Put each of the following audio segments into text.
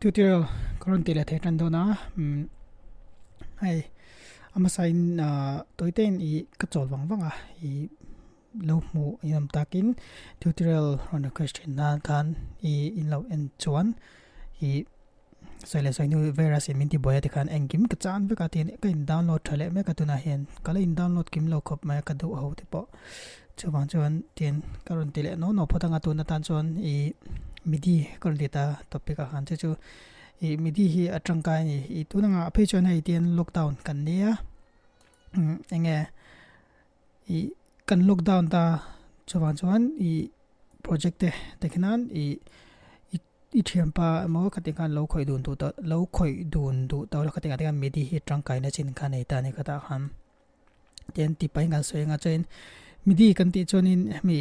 Tutorial ka rawn tih leh thei tan dawn a umm hei a hmasa in ah tawite in ih ka chawl vang vang a ih lo hmuh in awm takin tutorial rawn request thin nan khan ih in lo en chuan ih sawi leh sawi hnu virus in min ti buai a tikhan engkim ka chan vek a tin ka in download tha leh mek a tunah hian ka la in download kim lo khawp mai a ka duh ho te pawh chuvang chuan tin ka rawn ti leh no no phawt anga tun atan chuan ih midi ka rawn ti ta topic ah khan chu chu ih midi hi a tangkai a ni ih tun angah phei chuan hei tian lockdown kan nia umm eng nge ih kan lockdown ta chuvang chuan ih project te tikhian ih i thianpa emaw khati khan lo khawih dun duh tawh lo khawih dun duh tawh la khati ang te khan midi hi tangkaina chin kha nei ta a ni khatah khan tian ti pahin kan sawi anga chuanin midi kan tih chuanin hemi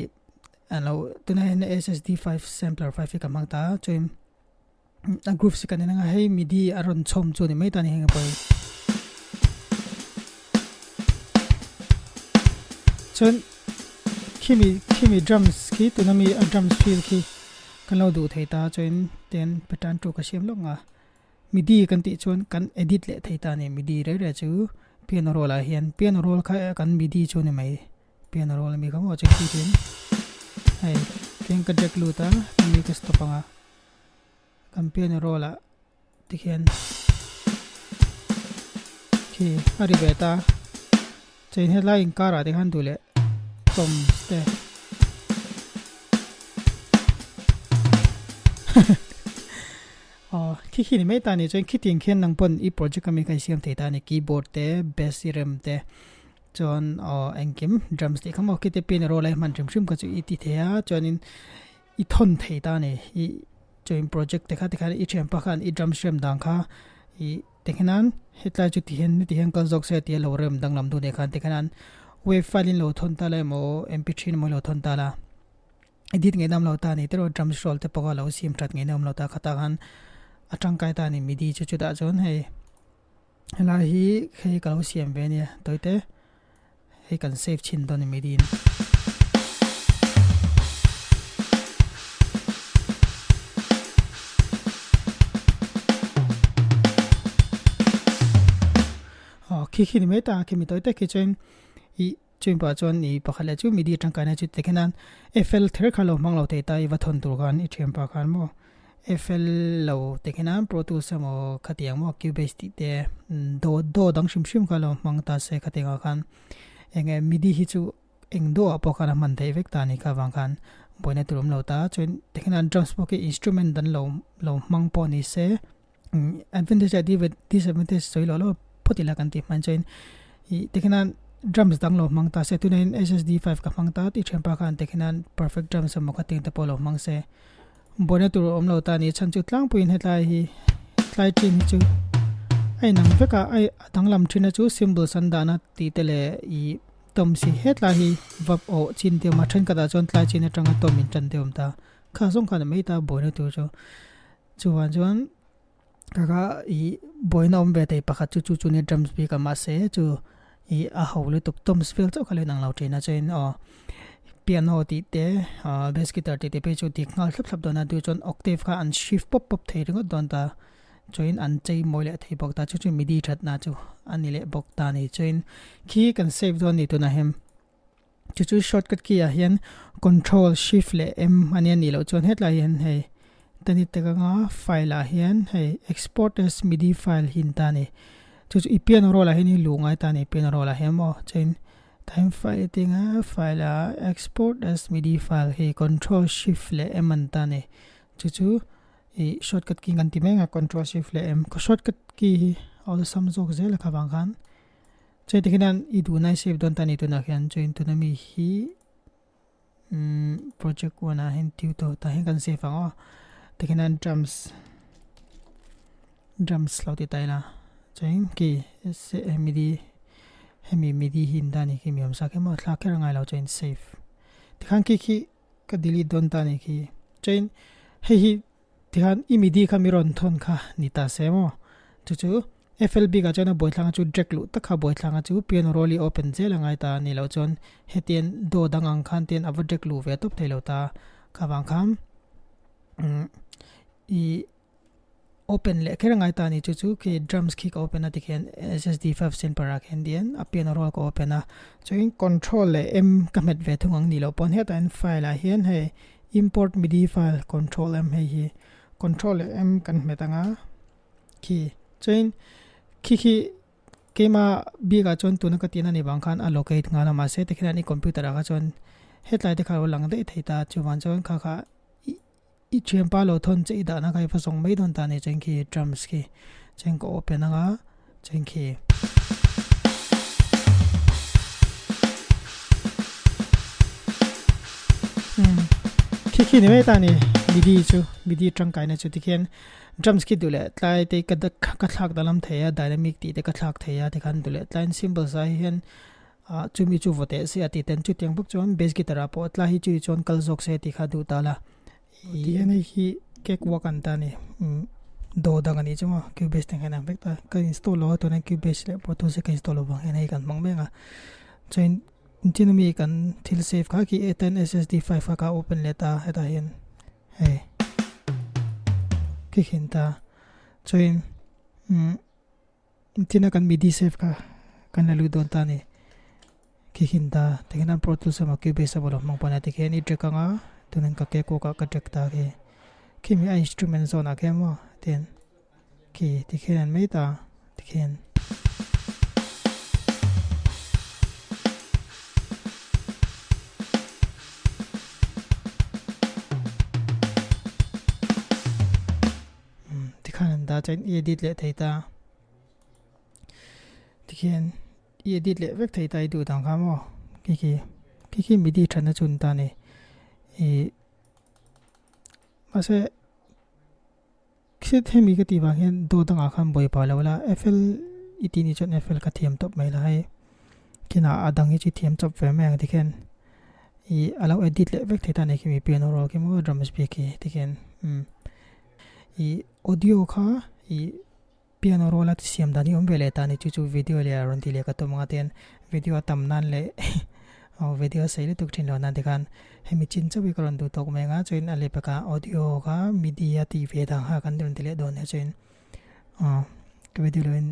alo tunah hian ssd 5 sampler 5 hi ka hmang ta a chuanin a groups hi kan en anga hei midi a rawn chhawm chu a ni mai ta a ni heng pawh hi chuan khimi khimi drums khi tuna mi a drums feel khi kan lo duh thei ta chuan ten pattern tu ka siam lawk nga midi kan tih chuan kan edit leh thei ta a ni midi rei rei chu piano roll ah hian piano roll kha kan midi chu a ni mai piano roll ami kha maw chuan khi tin hei tiang ka drag lut a mi ka stop anga kan piano roll ah tikhian khi a ri ve ta chain helai inkar ah te khan duh leh toms te aw khi khi ni mai ta ni chuan khitiang khian nang pawn i project ami kha i siam thei ta a ni keyboard te bass i rem te chuan aw engkim drums tih kha maw khite piano roll a i hman hrim hrim kha chu i ti thei a chuanin i thawn thei ta a ni i chuan project te kha tikhan i thianpa khan i drums rem dan kha i tikhian hetlai chu tihian heti hian kal zawk se tia lo rem danglam duh nen khan tikhian wave file in lo thawn ta la emaw mp3 emaw lo thawn ta la edit ngei dam lo ta a ni tiraw drums roll te pawh kha lo siam that ngei dam lo ta khatah khan a tangkai ta a ni midi chu chutah chuan hei helai hi hei ka lo siam ve ania tawite hei kan save chhin dawn a ni midi in. Aw khi khi ni mai ta khi mi tawi tak hi chuan ih chumi pah chuan ih pakhat leh chu midi tangkaina chu tikhian a FL ther kha lo hmang lo thei ta i va thawn tur khan i thianpa khan maw. FL lo te khin a Pro Tools emaw khatiang maw Cubase tih te do do dang hrim hrim kha lo hmang ta se khatiang ah khan eng nge midi hi chu eng do ah pawh khan a hman theih vek ta a ni kha avang khan buaina tur awm lo ta chuan tikhian an drums pawh khi instrument dan lo lo hmang pawh ni se advantage leh disadvantage sawi loh loh phawt ila kan tih hman chuan ih tikhian a drums dang lo hmang ta se tunah hian SSD 5 ka hmang ta tih thianpa khan tikhian a perfect drums emaw khatiang te pawh lo hmang se. Buaina tur a awm lo ta a ni. Chhan chu tlangpuiin hetlai hi tlai chin hi chu a inang vek a, a danglam thin a chu symbols an dahna tih te leh ih tawm si hetlai hi vap awh chin te awm a, thenkhatah chuan tlai chin atanga tawm in tan te awm ta. Kha zawng khan a mai ta buaina tur chu. Chuvang chuan ka kha ih buaina awm ve thei pakhat chu chu chu nia drums bik a mahse chu ih a ho lutuk toms vel chauh kha lo inang lo thin a chuan aw piano tih te ah bass guitar tih te phei chu dik nghal thlap thlap dawn a duh chuan octave kha an shift pawp pawp thei ringawt dawn ta chuan an chei mawi leh thei bawk ta chu chu midi that na chu a ni leh bawk ta a ni chuan khi kan save dawn a ni tunah hian chu chu shortcut key ah hian control shift leh m a nia nih loh chuan hetlai hian hei tani tak anga file ah hian hei export as midi file hi an ta a ni chu chu i piano roll ah hian i luh ngai ta a ni piano roll ah hian maw chuan time file tinga file ah export as midi file hi control shift leh m an ta a ni chu chu ih shortcut key kan ti mek a control shift leh m ka shortcut key hi a awlsam zawk zel a kha vang khan. Chuai tikhian hian i duhna i save dawn ta a ni tunah khian chuan tuna mi hi umm project one ah hian tutor tah hian kan save ang aw tikhian hian drums drums lo ti ta ila chuan khi midi hemi midi hi in dah a ni khi mi awmsa khi maw thlak kher a ngai lo chuan save tikhan khi khi ka delete dawn ta a ni khi chuan hei hi tikhan i midi kha mi rawn thawn kha ni ta se maw chu chu FL bikah chuan a buaithlanga chu drag luh tak kha buaithlanga chu piano roll hi open zel a ngai ta a ni loh chuan hetian door dang ang khan tian a va drag luh ve tawp thei lo ta kha vang khan umm ih. Open leh kher angai ta a ni chu chu khi drums khi ka open a tikhian ssd 5 cent per ah khian dian a piano roll ka open a chuan control leh m ka hmet ve thung ang nih loh pawn hetah hian file ah hian hei import midi file control m hei hi control leh m kan hmet anga khi chuan khi khi keima bik ah chuan tuna ka tihna ni vang khan a locate nghal a mahse tikhian i computer ah kha chuan hetlai te kha a lo lang daih thei ta chuvang chuan kha kha I thianpa lo thawn che i dahna kha i va zawng mai dawn ta ni chuan khi drums khi chuan ka open anga chuan khi. Khi khi ni mai ta ni midi chu midi tangkaina chu tikhian drums khi duh leh tlai te ka ka thlak dalam thei a dynamic tih te ka thlak thei a tikhan duh leh tlaiin cymbals ah hian ah chumi chu vaw teh se a tih ten chutiang bawk chuan bass guitar ah pawh tlai hi chu chuan kal zawk se tih kha duh ta la ih hian hei hi cake walk an ta a ni umm dawr dang a nih chu maw cubase te hian a ang vek ta ka install lo a tunah cubase leh pro tools hi ka install lo vang hian hei kan hmang mek a chuan engtin ami kan thil save kha khi a ten ssd 5 kha ka open leh ta hetah hian hei khi khin ta chuan umm. Tina kan midi save kha kan la lut dawn ta ni khi khin ta tikhian an pro tools emaw cubase emaw lo hmang pawh ania tikhian i track anga tunin ka cakewalk ah ka track ta khi khimi a instrument zawn ah khian maw tin khi tikhian an mai ta tikhian. Tikhan an dah chuan i edit leh thei ta tikhian i edit leh vek thei ta i duh dang kha maw khi khi khi khi midi thatna chu an ta a ni ih mahse khit hemi ka tih vang hian dawt dangah khan buai pah lo la FL i tih nih chuan FL ka thiam tawp mai la hei kinah a dang hi chu i thiam chawp ve mai ang tikhian ih a lo edit leh vek thei ta a ni khimi piano roll khi maw drums bik khi tikhian umm. Ih audio kha ih piano roll a siam dan hi awm ve leh ta ni chu chu video leh a rawn ti leh ka tum anga tian video a tam nan leh aw video a sei lutuk thin lo nan tikhan hemi chin chauh hi ka rawn duh tawk mai anga chuan a leh pakah audio kha midi a tih ve dang kha kan rawn ti leh dawn nia chuan aw ka video lo in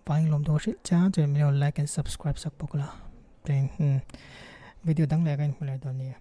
vangin lawm dawn hrilh chiang chuan min lo like and subscribe sak bawk la chuan video dang leh ka inhmu leh dawn nia.